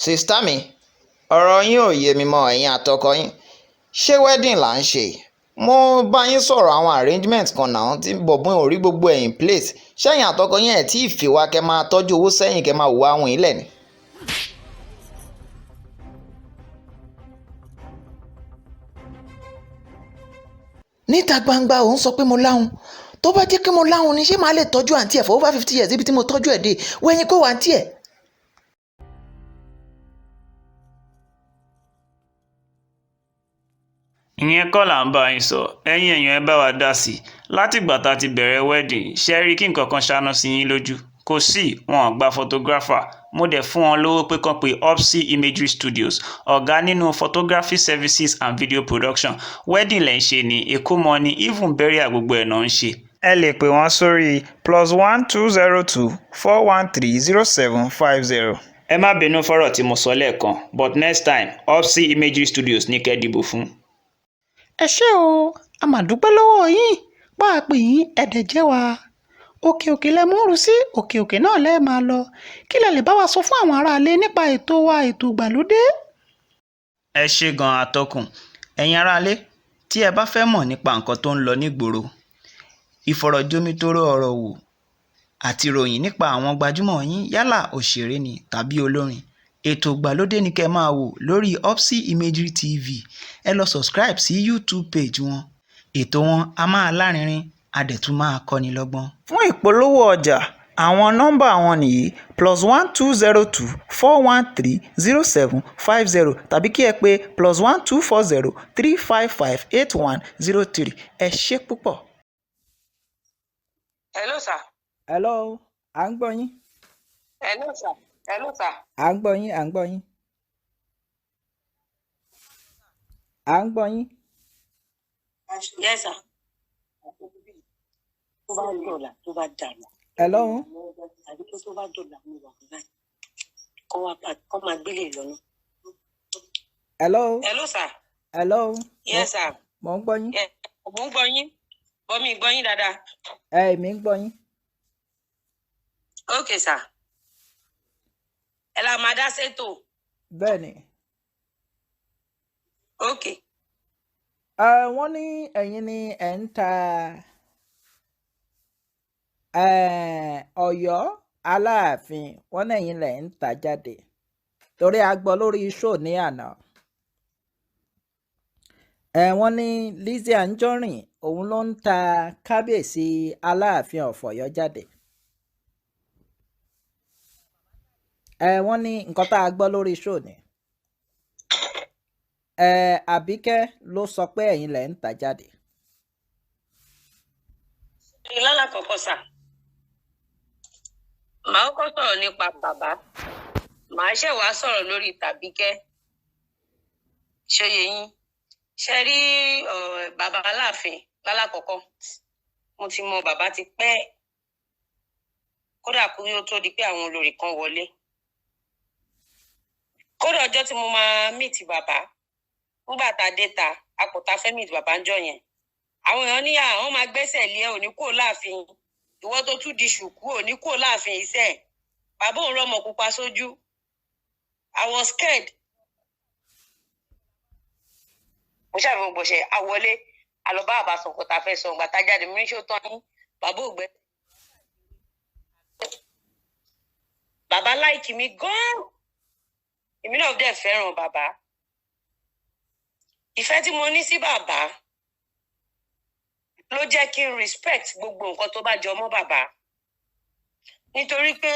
Sister mi, ọ̀rọ̀ yín ò yé mi mọ́, ẹ̀yin àtọkọ yín. Ṣé wedding là ń ṣe? Mo bá yín sọ̀rọ̀ àwọn arrangement kan náà tí bọ̀bọ́n ò rí gbogbo ẹ̀ in place. Ṣẹ́yìn àtọkọ yín ẹ̀ tí ì fi wá kẹ́ máa tọ́jú owó sẹ́yìn kẹ́ máa wò àwọn ilẹ̀ ni. Níta gbangba òun sọ pé mo láhùn. Tó bá jẹ́ pé mo láhùn ni, ṣé màá lè tọ́jú àǹtí ẹ̀ for over 50 years ibi tí mo tọ́jú ẹ̀ dé? Wẹ́yìn kó wà àǹtí ẹ̀. Ìyẹn kọ́ là ń bá yín sọ. Ẹ̀yin èèyàn, ẹ bá wa dá sí i. Látìgbà tá a ti bẹ̀rẹ̀ wedding, ṣé ẹ rí kí nǹkan kan ṣáná sí yín lójú? Kò sí, wọn ò gba photographer. Mo dẹ̀ fún wọn lówó pé kán pe Opsy Imagery Studios, ọ̀gá nínú photography services and video production. Wedding lẹ̀ ń ṣe ní ìkómọ ní, even burial, gbogbo ẹ̀ náà ń ṣe. Ẹ lè pè wọ́n sórí +1 202 413 0750. Ẹ má bínú fọ́rọ̀ tí mo sọ lẹ́ẹ̀kan, but next time, Opsy Imagery Studios ní kẹ́ dìbò fún. Ẹ ṣé o, a mà dúpẹ́ lọ́wọ́ yín pàápàá yín ẹ̀ẹ́dẹ̀ jẹ́ wa. Òkè òkè lẹ mú rú sí, òkè òkè náà lẹ́ẹ̀ máa lọ. Kí lẹ lè bá wa sọ fún àwọn aráalé nípa ètò wa, ètò ìgbàlódé? Ẹ ṣé gan-an, atọ́kùn. Ẹ̀yin aráalé, tí ẹ bá fẹ́ mọ̀ nípa nǹkan tó ń lọ nígboro, ìfọ̀rọ̀jomitoro ọ̀rọ̀ wò àti ìròyìn nípa àwọn gbajúmọ̀ yín, yálà òṣèré ni tàbí olórin, ètò ìgbàlódé ni kẹ́ máa wò lórí Opsy Imagery TV. Ẹ lọ subscribe sí YouTube page wọn. Ètò wọn a máa lárinrin, a dẹ̀ tún máa kọ́ni lọ́gbọ́n. Fún ìpolówó ọjà, àwọn nọ́mbà wọn nìyí: +1 202 413 0750 tàbí kí ẹ pè +1 240 355 8103. Ẹ ṣé púpọ̀. Hello, sir. Hello, à ń gbọ́ yín. Hello, sir. Hello, sir. À ń gbọ́ yín, à ń gbọ́ yín, à ń gbọ́ yín. Yes, sir. Tó bá dọ̀là, tó bá dànù. Hello. Àbí tó bá dọ̀là, mo wà báyìí. Kọ́ wá kọ́ máa gbélé lọ́nà. Hello. Hello, sir. Hello. Yes, sir. Mo ń gbọ́ yín. Mo ń gbọ́ yín. Bọ́ mi gbọ́ yín dáadáa. Ẹ èmi ń gbọ́ yín. Okay, sir. Ẹ la máa dá sétò. Bẹ́ẹ̀ ni. Okay. Ẹ wọ́n ní ẹ̀yin ni ẹ̀ ń ta Ọ̀yọ́ Aláàfin, wọ́n ní ẹ̀yin lẹ̀ ń tà jáde torí a gbọ́ lórí show ní àná. Ẹ wọ́n ní Lizzy Anjorin òun ló ń ta Kábíyèsí Aláàfin of Ọ̀yọ́ jáde. Ẹ wọ́n ní nǹkan tá a gbọ́ lórí show ni. Ẹ Àbíkẹ́ ló sọ pé ẹ̀yin lẹ̀ ń tà jáde. Lálàkọ̀kọ́ sà, màá kọ́kọ́ sọ̀rọ̀ nípa bàbá, màá ṣẹ̀ wá sọ̀rọ̀ lórí Tàbíkẹ́. Ṣé yé yín? Ṣe rí bàbá Aláàfin lálàkọ̀kọ́, mo ti mọ bàbá ti pẹ́, kódà kó yóò tó di pé àwọn olórí kan wọlé. Kódà ọjọ́ tí mo máa meet bàbá, nígbà tá a dé ta àpòtá fẹ́ meet bàbá ńjọ́ yẹn, àwọn èèyàn ní àwọn máa gbẹ́sẹ̀ lé ẹ, òní kúrò láàfin, ìwọ tó tún di ṣùkú, òní kúrò láàfin iṣẹ́ bàbá òun rọmọ pupa sójú. I was scared. Mo ṣàfihàn bó ṣe àwọlé àlọ́bá àbá sọ̀kò tá a fẹ́ sọ. Ìgbà tá a jáde, mo ní ṣó tán yín, bàbá ògbẹ́. Bàbá like mi gan-an, èmi náà dẹ̀ fẹ́ràn bàbá. Ìfẹ́ tí mo ní sí bàbá ló jẹ́ kí n respect gbogbo nǹkan tó bá jọ mọ́ bàbá, nítorí pé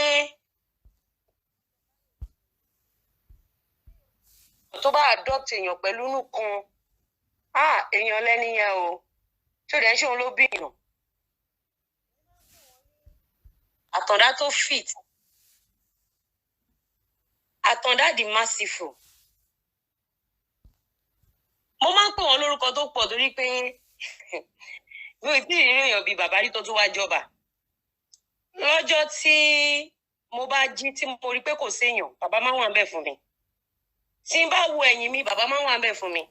tó bá adopt èèyàn pẹ̀lú inú kan, ah, èèyàn lẹ́ni yẹn o, tí ò dẹ̀ ń ṣe òun ló bí èèyàn. Àtàndá tó fit, Àtàndá the merciful. Mo máa ń pè wọ́n lórúkọ tó pọ̀ torí pé mi ò tí ì rí èèyàn bíi bàbá rí tó tún wá jọba. Lọ́jọ́ tí mo bá jí tí mo rí pé kò séèyàn, bàbá máa ń wà ń bẹ̀ fún mi. Tí n bá wo ẹ̀yìn mi, bàbá máa ń wà ń bẹ̀ fún mi.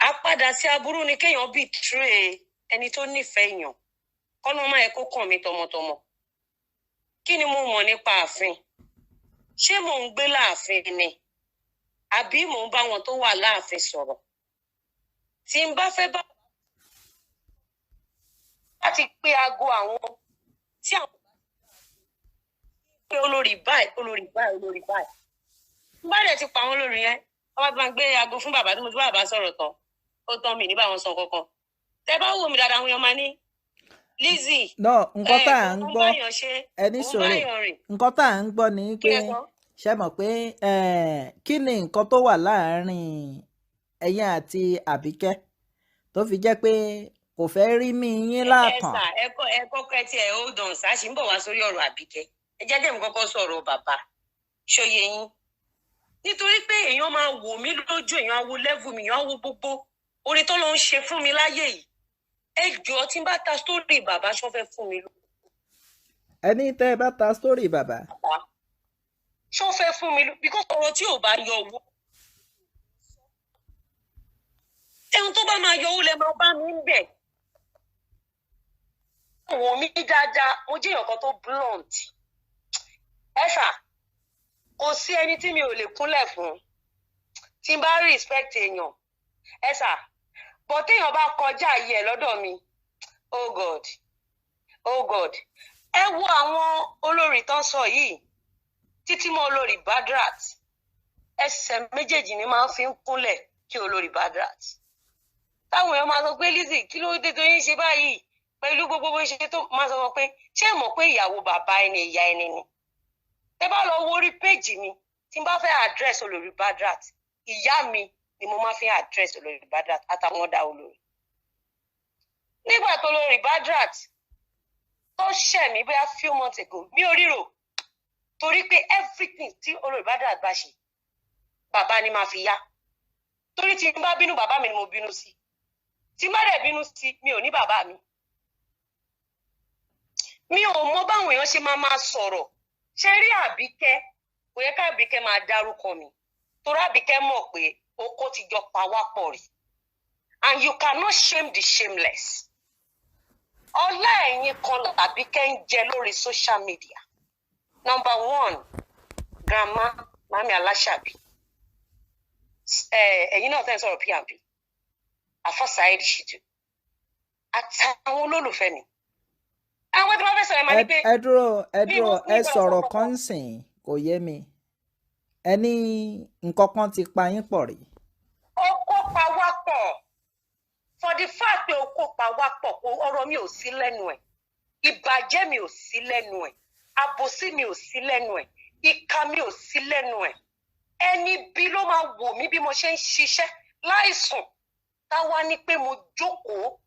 Àpadà sí aburú ni kéèyàn betray ẹni tó nífẹ̀ẹ́ èèyàn, kọ́nà máa yẹ kó kàn mí tọmọtọmọ. Kí ni mo mọ̀ nípa ààfin? Ṣé mò ń gbé láàfin ni àbí mò ń bá wọn tó wà láàfin sọ̀rọ̀? Tí n bá fẹ́ bá láti pé aago àwọn tí àwọn pé olórí báyìí, olórí báyìí, olórí báyìí, n bá dẹ̀ ti pa àwọn olórí yẹn, wọ́n bá ti máa gbé aago fún bàbá. Tí mo ti bá bàbá sọ̀rọ̀ tán, ó tán, mi ní bá wọn sọ kankan. Tẹ bá wò mí dáadáa, àwọn èèyàn máa ní Lizzy No, nǹkan ẹ tá à ń òun gbọ́, báyàn ṣe, ẹ ní òun sùúrù. báyàn rìn. Nǹkan tá à ń gbọ́ ni Kí pé lẹ sọ? ṣe mọ̀ pé kí ni nǹkan tó wà láàárín ẹ̀yin àti Àbíkẹ́ tó fi jẹ́ pé kò fẹ́ rí mí yín Ẹ láàtàn? Sà, ẹ kọ ẹ kọ́kọ́ ẹ tiẹ̀ hold on sá, ṣì ń bọ̀ wá sórí ọ̀rọ̀ Àbíkẹ́. Ẹ jẹ́ kí èmi kọ́kọ́ sọ̀rọ̀ bàbá, ṣòye yín? Nítorí pé èèyàn máa wò mí lójú, èèyàn á wo level mi, èèyàn á wo gbogbo orin tó lọ ń ṣe fún mi láyé yìí. Ẹ jọ̀ọ́, tí n bá ta story bàbá, ṣọ́ fẹ́ fún mi lówó? Ẹni tẹ́ ẹ bá ta story bàbá? Ṣọ́ fẹ́ fún mi lówó? Because ọ̀rọ̀ tí ò bá yọ owó, ẹ̀hún tó bá máa yọ owó lẹ máa bá mi ń bẹ̀. Wò mí dáadáa, mo jẹ́ èèyàn kan tó blunt. Ẹ sà, kò sí ẹni tí mi ò lè kúnlẹ̀ fún tí n bá respect èèyàn. Ẹ sà, but téèyàn bá kọjá ààyè ẹ lọ́dọ̀ mi, oh God, oh God. Ẹ wo àwọn olórí tó ń sọ yìí, títí mọ́ olórí Badrat, ẹsẹ̀ méjèèjì ni máa ń fi ń kúnlẹ̀ kí olórí Badrat. Táwọn èèyàn máa sọ pé, "Lizzy, kí ló dé tó yín ṣe báyìí pẹ̀lú gbogbo bó ṣe tó?" Máa sọ fún pé, ṣé ẹ mọ̀ pé ìyàwó bàbá ẹni, ìyá ẹni ni? Tẹ bá lọ wo orí péjì mi, tí n bá fẹ́ address olórí Badrat, ìyá mi ni mo máa fi address olórí Badrat àtàwọn ọ̀dà olórí. Nígbà tó olórí Badrat tó ṣẹ̀ mí bóyá few months ago, mi ò ríro, torí pé everything tí olórí Badrat bá ṣe, bàbá ni máa fi yá. Torí tí n bá bínú, bàbá mi ni mo bínú sí. Tí n bá dẹ̀ bínú sí, mi ò ní bàbá mi. Mi ò mọ báwọn èèyàn ṣe máa máa sọ̀rọ̀. Ṣe rí Àbíkẹ́, kò yẹ ká Àbíkẹ́ máa dárúkọ mi, torí Àbíkẹ́ mọ̀ pé oko ti jọ pa wá pọ̀ rí, and you cannot shame the shameless. Ọlá ẹ̀yin kan làbíkẹ́ ń jẹ lórí social media. Number one, grandma mami aláṣàbí, ẹ̀yin náà tẹ́ ń sọ̀rọ̀ P&P, Afa Saheed Shittu àtàwọn olólùfẹ́ mi, àwọn tí wọ́n fẹ́ sọ̀rọ̀ ẹ̀ máa ní pé Ẹ dúró, ẹ mi dúró. mo Ẹ mi gbọ́dọ̀ sọ̀rọ̀ sọ kan sìn, kò yé mi. Ẹ ní nǹkan kan ti pa yín pọ̀ rí? Ó kópa wá pọ̀. For the fact pé ó kópa wá pọ̀, kó ọ̀rọ̀ mi ò sí lẹ́nu ẹ̀, ìbàjẹ́ mi ò sí lẹ́nu ẹ̀, àbòsí mi ò sí lẹ́nu ẹ̀, ìkà mi ò sí lẹ́nu ẹ̀. Ẹni bí ló máa wò mí bí mo ṣe ń ṣiṣẹ́ láìsùn, táwa ní pé mo jókòó,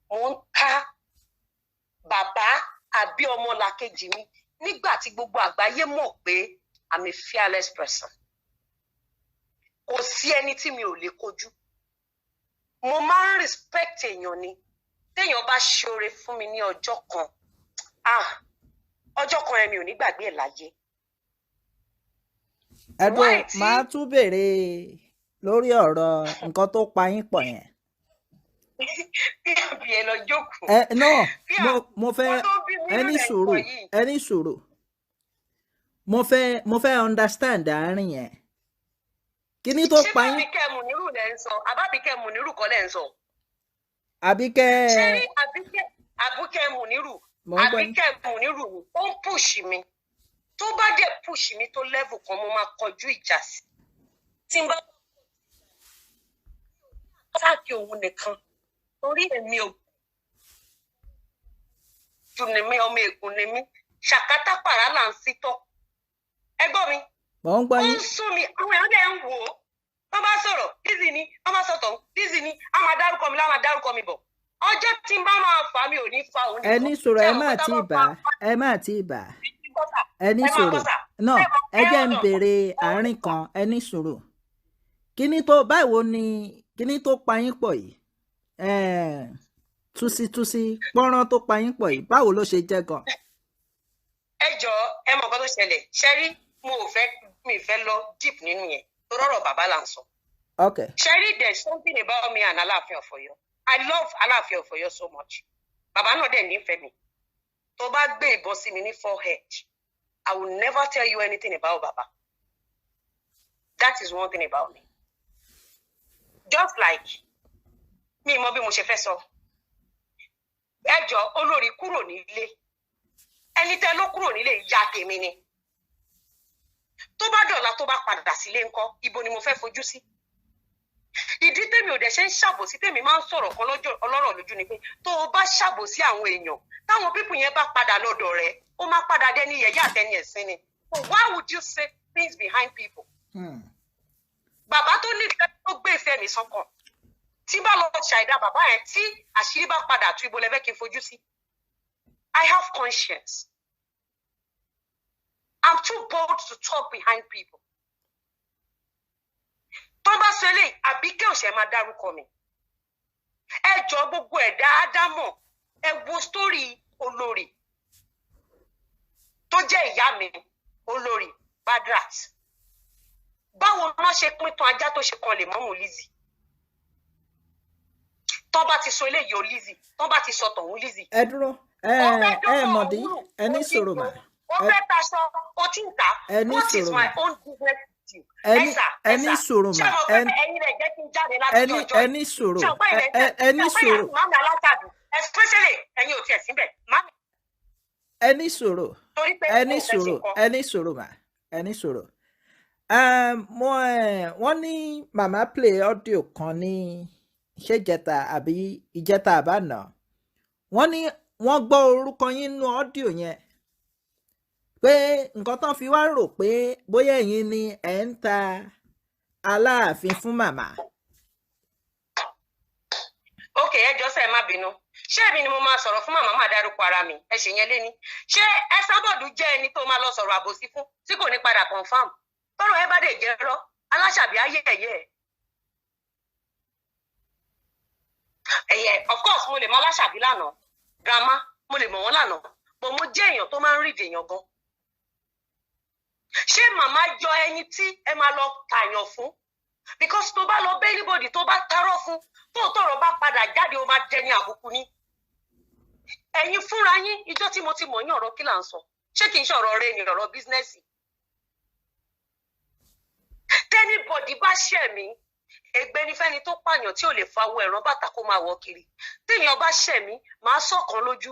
mò ń ta bàbá àbí ọmọlàkejì mi, nígbà tí gbogbo àgbáyé mọ̀ pé I'm a fearless person. Kò sí ẹni tí mi ò lè kojú. Mo máa ń respect èèyàn ni. Téèyàn bá ṣoore fún mi ní ọjọ́ kan, ah, ọjọ́ kan ẹ̀, mi ò ní gbàgbé ẹ̀ láyé. Ẹ dúró. Why tí Màá tún béèrè lórí ọ̀rọ̀ nǹkan tó pa yín pọ̀ yẹn. Bí ẹ lọ jókòó. Ẹ no Bí mo mo fẹ́ wọ́n tó bí mi ẹ ní nínú ẹ̀ sùúrù. sọ yìí. Ẹ ní sùúrù, mo fẹ́ understand àárín yẹn, kíní tó Ṣé pa yín. bábíkẹ́ Mùnírù lẹ́ ń sọ? Àbábíkẹ́ Mùnírù kọ́ lẹ́ ń sọ? Àbíkẹ́. Ṣé rí Àbíkẹ́, Àbúkẹ́ Mùnírù? Mo ń gbọ́ yín. Àbíkẹ́ Mùnírù ni ó ń push mi. Tó bá dẹ̀ push mi tó level kan, mo máa kọjú ìjà sí. Tí n bá sáàkì òun nìkan, torí èmi ò jù ní mí, ọmọ ègùn ni mí, ṣàkátà pàrà là ń sítọ́. Ẹ gbọ́ mi? Mo ń gbọ́ Ó yín. ń sún mi. Àwọn èèyàn dẹ̀ ń wò ó. Wọ́n bá sọ̀rọ̀, Lizzy ni wọ́n bá sọ̀tọ̀, Lizzy ni a máa dárúkọ mi, láwọn máa dárúkọ mi bọ̀. Ọjọ́ tí n bá máa fà á, mi ò ní fa òun Ẹ nìkan. ní sùúrù. Ṣé Ẹ ẹ mọ̀ má pé tá tí bá ì bá fa ẹ má tí ì bá gbọ́sà, ẹ ní ẹ máa sùúrù. gbọ́sà. No, Ṣé ẹ mọ̀ ẹ ẹ jẹ́ ń hold on. béèrè àárín kan. Ẹ ní sùúrù. Kíní tó báwo ni kíní tó pa yín pọ̀ yìí, túsítúsí pọ́nrán tó pa yín pọ̀ yìí, báwo ló ṣe jẹ́ gan? Ẹ jọ, ẹ mọ̀ nǹkan tó ṣẹlẹ̀. Ṣe rí, mo ò fẹ́, mi ì fẹ́ lọ deep nínú yẹn, tó rọ̀rọ̀ bàbá là ń sọ. Ok. Ṣe rí, there's something about me and Aláàfin of Ọ̀yọ́. I love Aláàfin of Ọ̀yọ́ so much. Bàbá náà dẹ̀ nífẹ̀ẹ́ mi. Tó bá gbé ìbọn sí mi ní forehead I will never tell you anything about Baba. That is one thing about me. Just like mi mọ bí mo ṣe fẹ́ sọ. Ẹ jọ, olórí kúrò nílé. Ẹni tẹ́ ló kúrò nílé, ìyá tèmi ni. Tó bá dọ̀la, tó bá padà sílé ńkọ́? Ibo ni mo fẹ́ fojú sí? Ìdí tèmi ò dẹ̀ ṣe ń ṣàbòsí, tèmi máa ń sọ̀rọ̀ kan lọ́jọ́ ọlọ́rọ̀ lójú ni pé tó o bá ṣàbòsí àwọn èèyàn, táwọn people yẹn bá padà lọ́dọ̀ rẹ̀, ó máa padà dẹ́ni yẹ̀yẹ́ àtẹni ẹ̀sìn ni. But why would you say things behind people? Bàbá tó nífẹ̀ẹ́, tó gbé ìfẹ́ mi sọ́kàn, tí bá lọ ṣàìdá bàbá yẹn, tí àṣírí bá padà tú, ibo lẹ fẹ́ kí n fojú sí? I have conscience. I'm too bold to talk behind people. Tó bá sọ eléyìí, Àbíkẹ́ òṣè máa dárúkọ mi. Ẹ jọ, gbogbo ẹ̀dá ádámọ̀, ẹ wo story olórí tó jẹ́ ìyá mi, Olórí Badrat. Báwo ló ṣe pín tán ajá tó ṣe kan lè mọ́mú Lizzy? Tó bá ti sọ eléyìí o Lizzy, tó bá ti sọ tọ̀hún, Lizzy. Ẹ dúró, ẹ ẹ mọ̀dí, ẹ ní sọ̀rọ̀ mà. Ó fẹ́ taṣọ, ó ti ń tà. Ẹ ní What is sọ̀rọ̀ my mà. own business with you? Ẹ ní sọ̀rọ̀ Ṣé mà. mo pé ẹ̀yin rẹ̀ jẹ́ kí n jáde láti Ẹ ní ọjọ́ ẹ ní sọ̀rọ̀. Ṣé ọgbọ́n ilẹ̀ Ẹ ní sọ̀rọ̀. Màmí alátàdù especially, ẹ̀yin ò tiẹ̀ síbẹ̀ màmí Ẹ ní sọ̀rọ̀. torí pé Ẹ ní mo fẹ́ ṣe sọ̀rọ̀. nǹkan. Ẹ ní sọ̀rọ̀ mà, ẹ ní sọ̀rọ̀. Mo wọ́n ní màmá play audio kan ní ṣé ìjẹta àbí ìjẹta àbáná. Wọ́n ní wọ́n gbọ́ orúkọ yín nínú audio yẹn, pé nǹkan tán fi wá rò pé bóyá ẹ̀yin ni ẹ̀ ń ta Aláàfin fún màmá. Ok, ẹ jọ sẹ, má bínú. Ṣé èmi ni mo máa sọ̀rọ̀ fún màmá, máa dárúkọ ara mi? Ẹ ṣe yẹn léni. Ṣé ẹ sábọ̀dù jẹ́ ẹni tó máa lọ sọ̀rọ̀ àbòsí fún tí kò ní padà confirm? Tọ́rọ̀ ẹ bá dé jẹ́ rọ́, aláṣàbí ayé ẹ̀yẹ ẹ̀ ẹ̀yẹ. Of course, mo lè mọ aláṣàbí lánàá, grandma, mo lè mọ̀ wọ́n lánàá, but mo jẹ́ èèyàn tó máa ń rídìí èèyàn gan. Ṣé màmá jọ ẹni tí ẹ máa lọ tàyàn fún? Because tó bá lọ bẹ́ anybody, tó bá tarọ́ fún, tó tọrọ bá padà jáde, ó máa dẹni àbùkù ni. Ẹ̀yin fúnra yín, ìjọ́ tí mo ti mọ̀ yín, ọ̀rọ̀ kí là ń sọ? Ṣé kì í ṣe ọ̀rọ̀ rẹ ni, ọ̀rọ̀ business? Tí anybody bá ṣẹ̀ mí, ègbé ni fẹ́ni tó pààyàn tí ò lè fa owó ẹ̀rọ bàtà kó máa wọ̀ kiri. Téèyàn bá ṣẹ̀ mí, màá sọ̀kan lójú.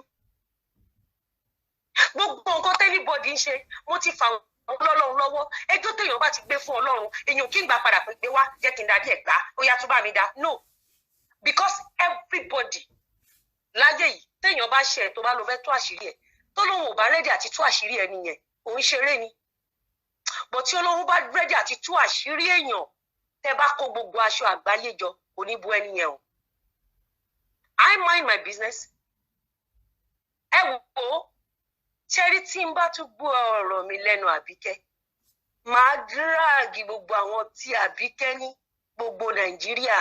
Gbogbo nǹkan tí anybody ń ṣe, mo ti fà wọ́n lọ́lọ́run lọ́wọ́. Ẹjọ́ téèyàn bá ti gbé fún Ọlọ́run, èèyàn kí n gbà padà pé gbé wá, jẹ́ kí n dá díẹ̀ gbà ó yá, tún bá mi dá. No, because everybody láyé yìí, téèyàn bá ṣe ẹ̀, tó bá lọ fẹ́ tú àṣírí ẹ̀, tó lóun ò bá ready àti tú àṣírí ẹ̀ nìyẹn, òun ṣeré ni. But tí Ọlọ́run bá ready àti tú àṣírí èèyàn, tẹ́ bá kó gbogbo aṣọ àgbáyé jọ, kò ní bu ẹni yẹn o. I mind my business. Ẹ wò ó, ṣẹ́rí, tí n bá tún gbọ́ ọ̀rọ̀ mi lẹ́nu Àbíkẹ́, màá drag gbogbo àwọn tí Àbíkẹ́ ní gbogbo Nàìjíríà.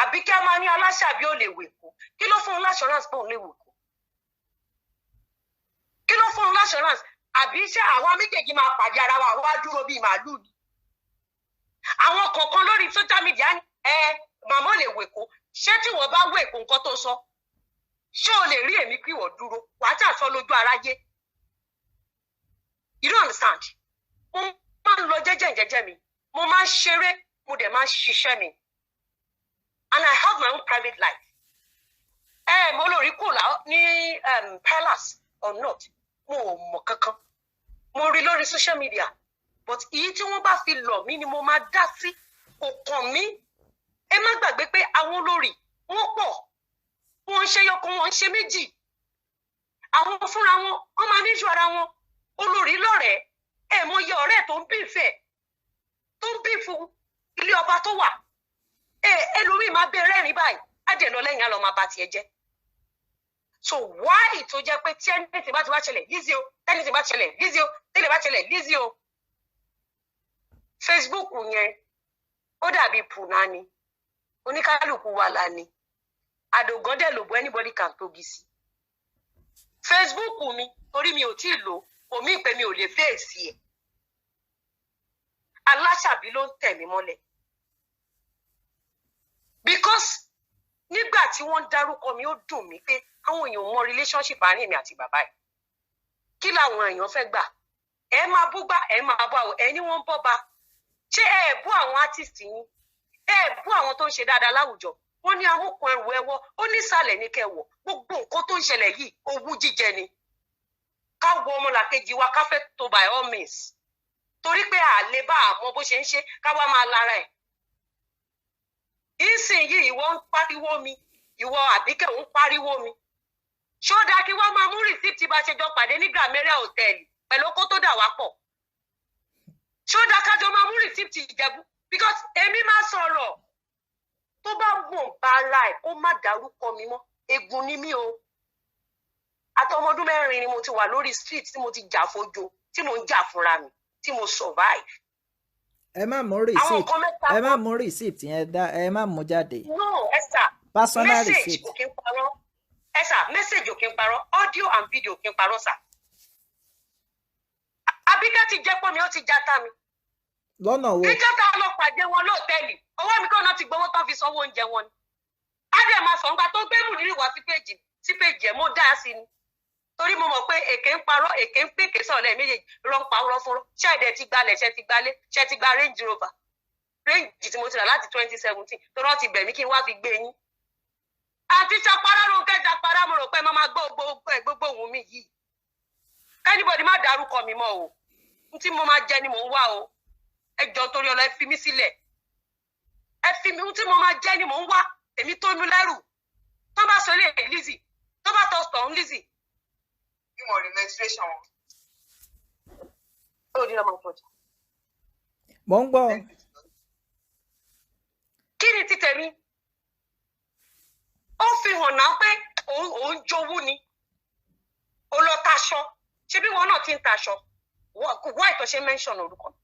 Àbíkẹ́ máa ní aláṣàbí ò lè wèkó. Kí ló fún un l'assurance pé òun lè wèkó? Kí ló fún un l'assurance? Àbí ṣé àwa méjèèjì máa pàdé ara wa, wá dúró bíi màálùú ni? Àwọn kọ̀ọ̀kan lórí social media ní ẹ màmá ò lè wèkó. Ṣé tí wọ́n bá wèkó, nǹkan tó sọ, ṣé o lè rí èmi kí wọ́n dúró wàá tà sọ lójú aráyé? You don't understand. Mo máa ń lọ jẹ́jẹ́ jẹ́jẹ́ mi, mo máa ń ṣeré, mo dẹ̀ máa ń ṣiṣẹ́ mi, and I have my own private life. Ẹ mo lórí kò lá ní palace or not, mo ò mọ̀ kankan. Mo rí lórí social media, but èyí tí wọ́n bá fi lọ̀ mí ni mo máa dá sí, kò kàn mí. Ẹ má gbàgbé pé àwọn olórí wọ́n pọ̀, wọ́n ń ṣe yọkan, wọ́n ń ṣe méjì. Àwọn fúnra wọn, wọ́n máa níṣu ara wọn. Olórí lọ́rẹ̀ẹ́, ẹ mọ iye ọ̀rẹ́ tó ń bí ìfẹ́, tó ń bí fún ilé ọba tó wà. Ẹ ẹlòmíì máa bẹ rẹ́rìn báyìí, á dẹ̀ lọ lẹ́yìn, á lọ máa ba tiẹ̀ jẹ́. So why tó jẹ́ pé tí anything bá ti wá ṣẹlẹ̀, Lizzy o, anything bá ṣẹlẹ̀, Lizzy o, tẹ́lẹ̀ bá ṣẹlẹ̀, Lizzy o? Facebook yẹn, ó dàbí pùnà ni, oníkálukú wa la ni àdògán dẹ̀ ló bọ́. Anybody can tógi sí Facebook mi, torí mi ò tí ì lò kò mí pé mi ò lè fèsì ẹ̀. Aláṣàbí ló ń tẹ̀ mí mọ́lẹ̀, because nígbà tí wọ́n ń dárúkọ mi, ó dùn mí pé àwọn èèyàn mọ relationship àárín mi àti bàbá ẹ̀. Kí làwọn èèyàn fẹ́ gbà? Ẹ máa bú gbá, ẹ máa bú àwọ̀, ẹ ní wọ́n ń bọ́ ba. Ṣé ẹ bú àwọn artist yín? Ẹ bú àwọn tó ń ṣe dáadáa láwùjọ. Wọ́n ní amúkun ẹrù ẹwọ́, ó nísàlẹ̀ ní kẹwọ̀. Gbogbo nǹkan tó ń ṣẹlẹ̀ yìí, owú jíjẹ ni. Ká wo ọmọlàkejì wa, ká fẹ́ tó by all means, torí pé à lè bá àmọ́ bó ṣe ń ṣe, ká wá máa lára ẹ̀. Ìsìn yìí, ìwọ ń pariwo mi, ìwọ Àbíkẹ́ ń pariwo mi. Ṣó dáa kí wọ́n máa mú receipt bá ṣe jọ pàdé ní Gramaria Hotel pẹ̀lú kó tó dà wá pọ̀? Ṣó dáa kájọ máa mú receipt Ìjẹ̀bú? Because èmi máa sọ̀rọ̀, tó bá wọ̀n bá ara ẹ̀, kó má dárúkọ mi mọ́. Egun ni mí o. Àtọmọdún 4 ni mo ti wà lórí street, tí mo ti jà fojo, tí mo ń jà fúnra mi, tí mo survive. Ẹ má mú Àwọn receipt. nǹkan mẹ́ta. Ẹ má mú receipt yẹn dá, ẹ má mú jáde. No, ẹ sà. Personal Message receipt. kò kí ń parọ́, ẹ sà. Message ò kí ń parọ́, audio and video ò kí ń parọ́, sà. Àbíkẹ́ ti jẹ́ pọ́ mi, ó ti jata mi. Lọ́nà wo? Níjọ́ tá a lọ pàdé wọn lóòtẹ́ẹ̀lì, ọwọ́ mi kọ́ náà ti gbowó tán fi sanwó oúnjẹ wọn ni. Á dẹ̀ máa sọ̀ ńgbà tó gbé mùdírì wá sí péjì ẹ̀, mo dá a sí ni, torí mo mọ̀ pé èké ń parọ́, èké ń pèké sọ̀rọ̀ lẹ́yìn méjèèjì rọ́ ń parọ́ fúnrọ́. Ṣé ẹ̀dẹ̀ ti gbalẹ̀? Ṣe ti gbalé? Ṣe ti gba Range Rover, Range tí mo ti rà láti 2017, tó rọ́ ti bẹ̀ mí kí n wá fi gbé yín? Àti Ṣapara, Ronke Ṣapara, mo rò pé máa máa gbọ́ gbogbo ẹ̀, gbogbo ohun mi yìí. Anybody má dárúkọ mi mọ́ o. N tí mo máa jẹ ni mò ń wá o. Ẹ jọ, torí ọlọ, ẹ fi mí sílẹ̀, ẹ fi mi. N tí mo máa jẹ ni mò ń wá. Èmi tó mi lẹ́rù, tó bá sọ ilé Lizzy, tó bá tọ sọ̀ ń Lizzy. Bí mo rí menstruation wọn. Ó ní ọmọ ìtọ́jú. Mò ń gbọ́. Kí ni ti tèmi? Ó fi hàn náà pé òun jowú ni. Ó lọ taṣọ, ṣebí wọn náà ti ń taṣọ. Wá ìtọ́ ṣe mention orúkọ mi.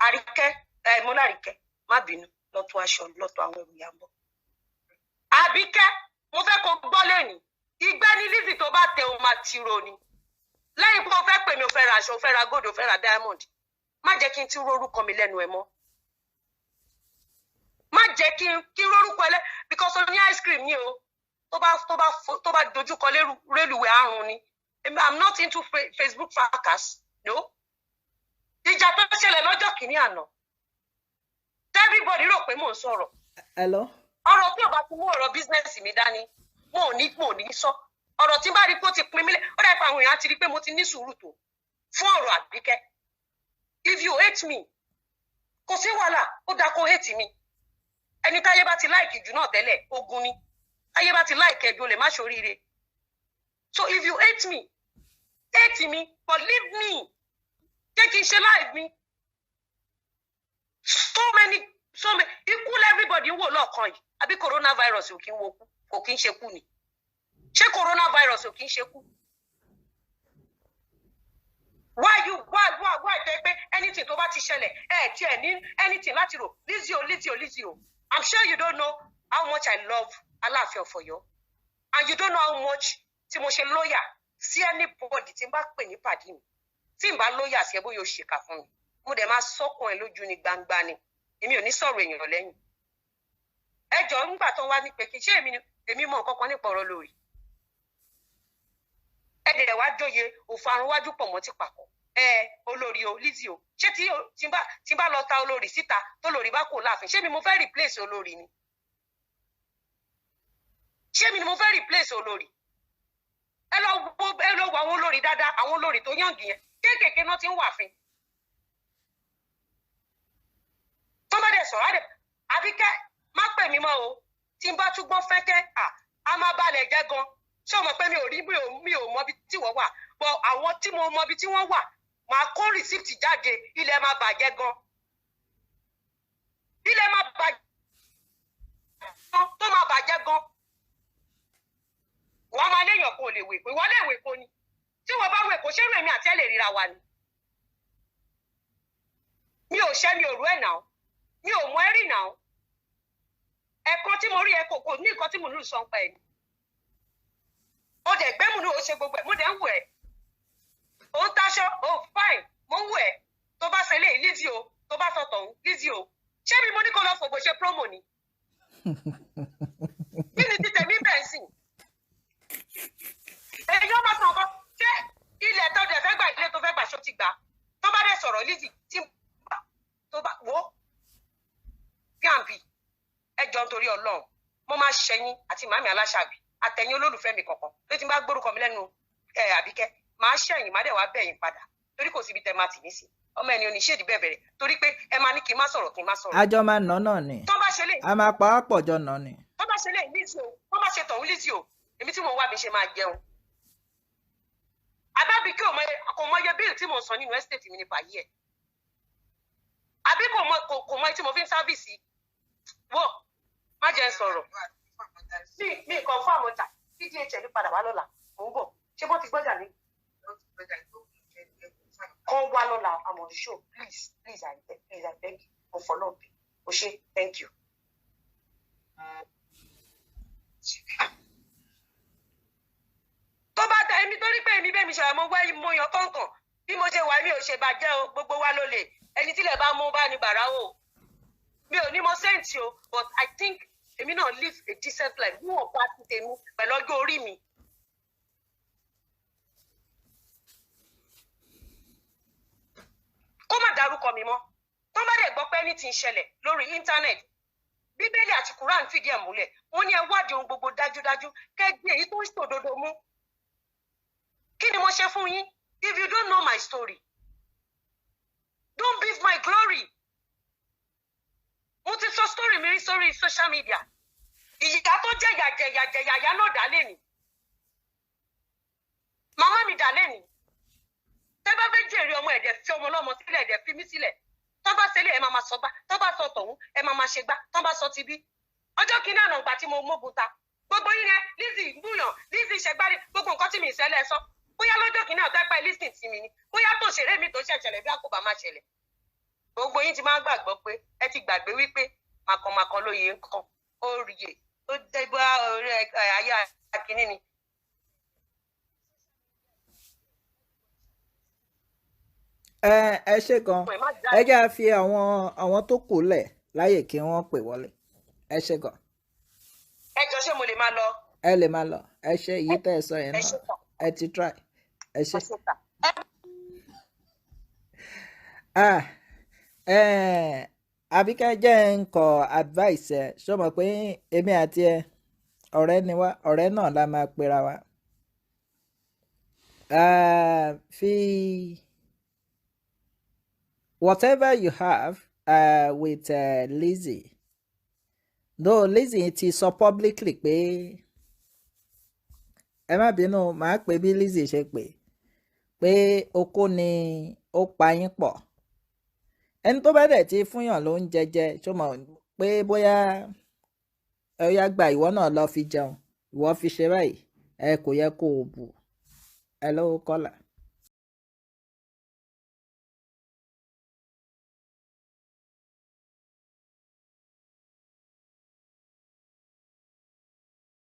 Àríkẹ́ ẹ, mọ́lá Àríkẹ́, má bínú, lọ́tọ̀ aṣọ, lọ́tọ̀ àwọn ẹrù yà ń bọ̀. Àbíkẹ́, mo fẹ́ kó gbọ́ lẹ́nìí. Ìgbẹ́ ní Lizzy, tó bá tẹ, o máa tiro ni. Lẹ́yìn pé o fẹ́ pè mí, o fẹ́ ra aṣọ, o fẹ́ ra gold, o fẹ́ ra diamond, má jẹ́ kí n tún rórúkọ mi lẹ́nu ẹ mọ́. Má jẹ́ kí n rórúkọ ẹ lẹ́, because o ní ice cream ní o. Tó bá dojúkọ rélùwé, àrùn ni. I'm not into Facebook fracas, no. Ìjà tó ṣẹlẹ̀ lọ́jọ́ kìíní àná, everybody rò pé mò ń sọ̀rọ̀. Hello. Ọ̀rọ̀ tí ò bá ti mú ọ̀rọ̀ business mi dání, mo ò ní sọ. Ọ̀rọ̀ tí n bá rí pé ó ti pin mí lẹ́, ó dà pé àwọn èèyàn á ti rí pé mo ti ní sùúrù tó fún ọ̀rọ̀ Àbíkẹ́. If you hate me, kò sí wàhálà, ó dáa kó hate me. Ẹni táyé bá ti like jù náà tẹ́lẹ̀, ogun ni. Táyé bá ti like ẹ̀dùn, lè má ṣoríire. So if you hate me, hate me, but leave me, jẹ́ kí n ṣe life mi. So many, so many ikú everybody ń wò lọ́ọ̀kan yìí. Àbí coronavirus ò kí ń wo kú, kò kí ń ṣe kú ni? Ṣé coronavirus ò kí ń ṣe kú? Why you why why why tẹ pé anything tó bá ti ṣẹlẹ̀, ẹ tí ẹ ní anything láti rò? Lizzy o, Lizzy o, Lizzy o, I'm sure you don't know how much I love Aláàfin of Ọ̀yọ́, and you don't know how much tí mo ṣe loyal sí anybody tí n bá pè ní pàdé mi. Tí n bá loyal sí ẹ, bóyá o ṣèkà fún mi, mo dẹ̀ máa sọ́kùn ẹ lójú ní gbangba ni. Èmi ò ní sọ̀rọ̀ èèyàn lẹ́yìn. Ẹ jọ, ńgbà tó ń wá ní pé kí ṣé èmi ni èmi mọ nǹkan kan nípa ọ̀rọ̀ lórí ẹ, dẹ̀ wá jóye òfarun wájú pọ̀ mọ́ ti pàkọ́ ẹ. Olórí o, Lizzy o, ṣé tí n bá lọ ta olórí síta, tó lórí bá kò láàfin, ṣé mi mo fẹ́ replace olórí ni? Ṣé mi ni mo fẹ́ replace olórí? Ẹ lọ wo àwọn olórí dáadáa, àwọn olórí tó yàngì yẹn, kéékèèké náà ti ń wà fín. Tó bá dẹ̀ sọ̀rọ̀ àdẹ̀, Àbíkẹ́, má pè mí mọ́ o. Tí n bá tún gbọ́n fẹ́kẹ́, à á má balẹ̀ jẹ́ gan. Ṣé o mọ̀ pé mi ò rí, mi ò mọ ibi tí wọ́n wà? But àwọn tí mo mọ ibi tí wọ́n wà, máa kó receipt jáde, ilẹ̀ máa bàjẹ́ gan, ilẹ̀ máa bàjẹ́ gan, tó máa bàjẹ́ gan. Wọ́n máa léèyàn kó lè wèkó, ìwọ lè wèkó ni. Tí wọ́n bá wèkó, ṣé irú èmi àti ẹ̀ lè ríra wa ni? Mi ò ṣẹ́, mi ò rú ẹ̀ náà, mi ò mọ ẹ́ rí náà. Ẹ̀kan tí mo rí ẹ, kò ní nǹkan tí mo ní sọ ń pa ẹ̀ ni. Ó dẹ̀ gbé mùnú, ó ṣe gbogbo ẹ̀, mo dẹ̀ ń wò ẹ́. Ó ń taṣọ, ó fine, mo ń wò ẹ́. Tó bá ṣe léyìí, Lizzy o, tó bá sọ tọ̀hún, Lizzy o. Ṣé mi mo ní kó lọ fògbò ṣe promo ni? Kí ni ti tèmi bẹ́ẹ̀ sìn? Èyí ọmọ sàn kan, ṣé ilẹ̀ tó dẹ̀ fẹ́ gbà, ilé tó fẹ́ gbà, ṣó ti gbà? sọ̀rọ̀ Lizzy tí tó bá wò pnp ẹ jọ nítorí Ọlọ́run, mo máa ṣẹyìn àti màmí aláṣàbí àtẹ̀yìn olólùfẹ́ mi kọ̀ọ̀kan tó ti bá gbórúkọ mi lẹ́nu ẹ Àbíkẹ́, máa ṣẹ̀yìn má dẹ̀ wá bẹ̀yìn padà, torí kò síbi tẹ́ máa tì mí sí. Ọmọ ẹni oníṣèdí bẹ́ẹ̀ bẹ̀rẹ̀ torí pé ẹ máa ní kí n má sọ̀rọ̀ kí n má sọ̀rọ̀. Àjọ máa nà náà ni. Tó bá ṣe lè. A máa pa á pọ̀ jọ nà ni. Tó bá ṣe lè Lizzy o, tó bá ṣe tọ̀hún Lizzy o, èmi tí mò ń wá mi ṣe máa jẹun. Àbábí kí kò mọ iye bíìlì tí mò ń san nínú ẹ́sítéètì mi ní báyìí ẹ̀. Àbí kò mọ tí mo fi ń sáfìsì. Wò má jẹ́ ń sọ̀rọ̀. Mi kàn fún àmọ́ta tí DHL padà wá lọ́la, mò ń bọ̀. Ṣé bó ti gbọ́jà ní? Kan wá lọ́la, I'm on the show. Please, please, I beg, please, I beg you. Mo fọlọ́ bí. O ṣé, thank you. Tó bá da èmi torí pé èmi bẹ́ẹ̀ mi ṣàmọ́ wẹ́ mo yan kọ̀ọ̀kan bí mo ṣe wà mi ò ṣe bàjẹ́ o, gbogbo wa ló lè ẹni tílẹ̀ bá mú bá ní bàrà o. Mi ò ní mo sẹ́ǹtì o, but I think èmi náà live a decent life níwọ̀n bá ti tèmi pẹ̀lú ọjọ́ orí mi. Kó má dárúkọ mi mọ́. Tó bá dẹ̀ gbọ́ pé ẹni tí ń ṣẹlẹ̀ lórí íńtánẹ́ẹ̀tì, Bíbélì àti Quran fìdí ẹ̀ múlẹ̀. Wọ́n ní ẹ wádìí ohun gbogbo dájúdájú kẹ́gbẹ́ èyí tó ń ṣòdodo mú. Kí ni mo ṣe fún yín? If you don't know my story, don't beat my glory. Mo ti sọ story mi rí sórí social media. Ìyá tó jẹ́ yàjẹ̀yàjẹ̀yà ìyá náà dà lẹ́ni. Màmá mi dà lẹ́ni. Tẹ́ bá fẹ́ jèrè ọmọ ẹ̀dẹ̀ fi ọmọ ọlọ́mọ sílẹ̀, ẹ̀dẹ̀ fi mí sílẹ̀. Tọ́ bá ṣẹlẹ̀ ẹ máa ma sọ gbá, tọ́ bá sọ tọ̀hún ẹ máa ma ṣe gbá, tọ́ bá sọ ti bí. Ọjọ́ kìíní àná ìgbà tí mo mógun ta. Gbogbo yín yẹn Lizzy gbúyàn, Lizzy ṣẹgbárí, gbogbo nǹkan tí mi ìṣẹ̀lẹ̀ sọ. Bóyá lọ́jọ́ kìíní àná tẹ́pẹ́ lísìn sí mi ni, bóyá tó ṣeré mi tó ṣẹ̀ṣẹ̀lẹ̀ bí àkóbá má ṣẹlẹ̀. Gbogbo yín ti máa ń gbàgbọ́ pé ẹ ti gbàgbé wípé màkànmákàn lóye ń kàn ó ríye tó dé bá orí ayé akínní ni. Ẹ ṣe gan, ẹ jẹ́ à fi àwọn tó kù lẹ̀ láyè kí wọ́n pè wọlé. Ẹ ṣe gan. Ẹ jọ ṣé mo lè máa lọ. Ẹ lè máa lọ, ẹ ṣe èyí tẹ́ ẹ sọ yẹn náà, ẹ ti try, ẹ ṣe. Àbíkẹ́ jẹ́ ń kọ advice ẹ, ṣó mọ̀ pé èmi àti ẹ ọ̀rẹ́ ni wá, ọ̀rẹ́ náà la máa pera wa. Fi whatever you have with Lizzy, though Lizzy ti sọ publicly pé ẹ má bínú, màá pè bí Lizzy ṣe pè pé okó ni ó pa yín pọ̀. Ẹni tó bá dẹ̀ ti fúnyàn ló ń jẹjẹ, ṣó mọ̀ pé bóyá ẹ yá gba ìwọ náà lọ fi jẹun, ìwọ fi ṣe báyìí, ẹ kò yẹ kó o bù ẹ lọ́wọ́ kọ́là.